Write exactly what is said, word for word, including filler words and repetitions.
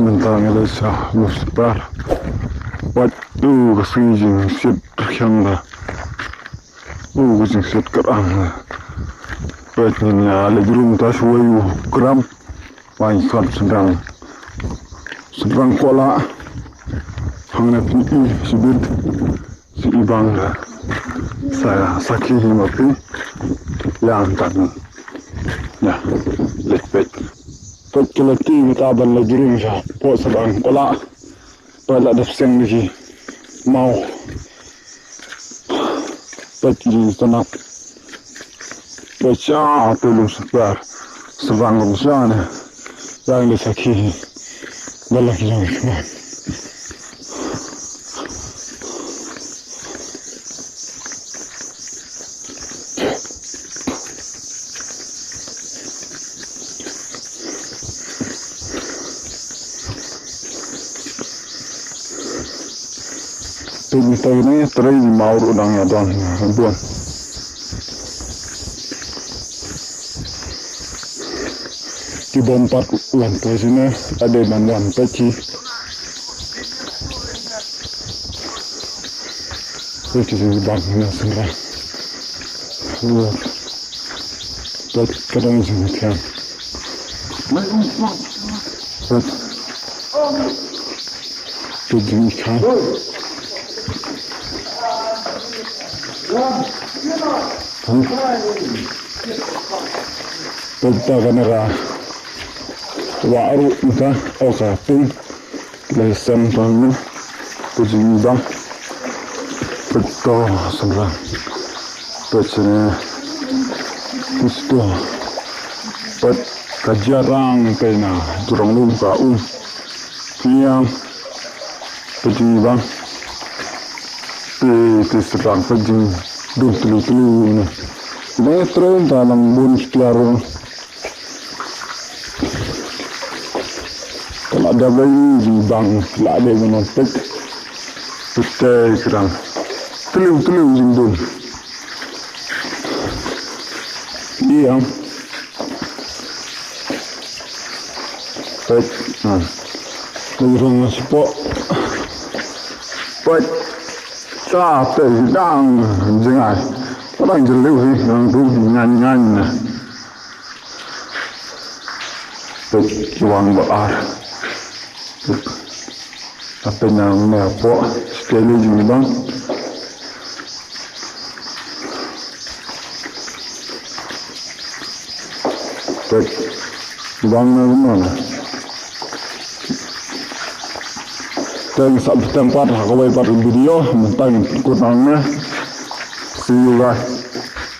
Mynta ngi la sha Lucifer. Wat u ka sngi jingsiat rkhiang da. U ka jingsiat kyrang da. Peit ngin ïa leit rung ta shuwa u kram. Wan sot sdang. Sdang kola. Hangne phi i sibit. Si i bang da. Sa sakhi hi ma phi. Ïa antan. Ïa. Leit peit. Peit ka lati mynta ban leit rung sha. Pok sdang kola. Peit la dep seng di ki maw. Peit ki jingstad. Peit sha te Lucifer. Sdang ruh sha ne. Yang di sakhi. Ba la ki jong ki man. Peit mynta ne trei di maw ruh dang ïa don bun. Ki bym pat wan poi sini, la dei ban wan peit ki. Peit ki jingïabang na sngewbha. Peit ka dang jingïathiang. Peit. Peit jingïakha. Peit ta ka nara. Wa ruh nta, o ka pink. Lei sem tang ne. Peit jingïabang. Peit to sngewbha. Peit sini. Peit to. Peit ka jrang peit na. Jrang lum ka um. Peit ïa. Peit jingïabang. Peit, peit sdang peit jingdum tlu tlu ne. Ba ïa trei ta nang bun stia ruh. Ka la dep la i jingïabang, la dep ban peit. Peit te kdang. Tlu tlu jingdum. Ïa. Peit. Ha. Peit rong spot. Peit. Sa te dang jngai. Dang jylliew hi, dang dum ngan ngan na. Peit ki wang ba ar. Peit. Apa nang ne hapoh, sekali jingïabang. Peit. Bang na kumno na. Teng sa teng pat ha kawei pat video, teng kut nang ne. See you guys.